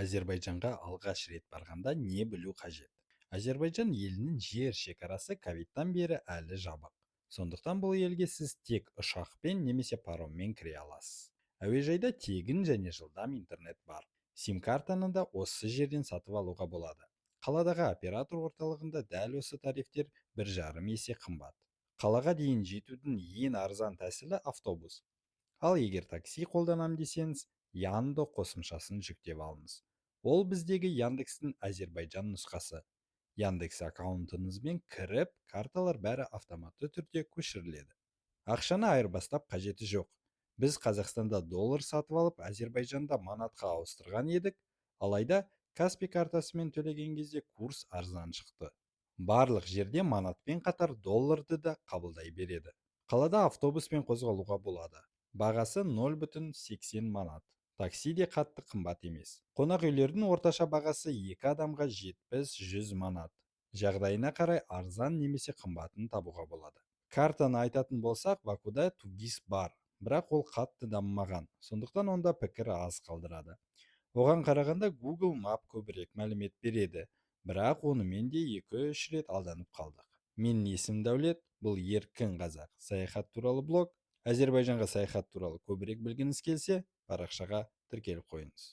Әзербайжанға алғаш рет барғанда не білу қажет? Әзербайжан елінің жер шекарасы ковидтан бері әлі жабық. Сондықтан бұл елге сіз тек ұшақпен немесе пароммен кіре аласыз. Әуежайда тегін және жылдам интернет бар. Сим-картаны да осы жерден сатып алуға болады. Қаладағы оператор орталығында дәл осы тарифтер 1,5 есе қымбат. Қалаға дейін жетудің ең арзан тәсілі – автобус. Ал егер такси қолданам десеңіз, Яндо қосымшасын жүктеп алыңыз. Ол біздегі Яндекстің Әзербайжан нұсқасы. Яндекс аккаунтыңызбен кіріп, карталар бәрі автоматты түрде көшіріледі. Ақшаны айырбастап қажеті жоқ. Біз Қазақстанда доллар сатып алып, Әзербайжанда манатқа ауыстырған едік, алайда Каспи картасымен төлеген кезде курс арзан шықты. Барлық жерде манатпен қатар долларды да қабылдай береді. Қалада автобуспен қозғалуға болады. Бағасы 0,80 манат. Такси де қатты қымбат емес. Қонақ үйлердің орташа бағасы екі адамға 70-100 манат. Жағдайына қарай арзан немесе қымбатын табуға болады. Картаны айтатын болсақ, Бакуда 2ГИС бар, бірақ ол қатты дамымаған, сондықтан онда пікір аз қалдырады. Оған қарағанда Google Map көбірек мәлімет береді, бірақ онымен де 2-3 рет алданып қалдық. Менің есімім Дәулет, бұл «Еркін қазақ» саяхат туралы блог. Әзербайжанға саяхат туралы көбірек білгіңіз келсе, парақшаға тіркеліп қойыңыз.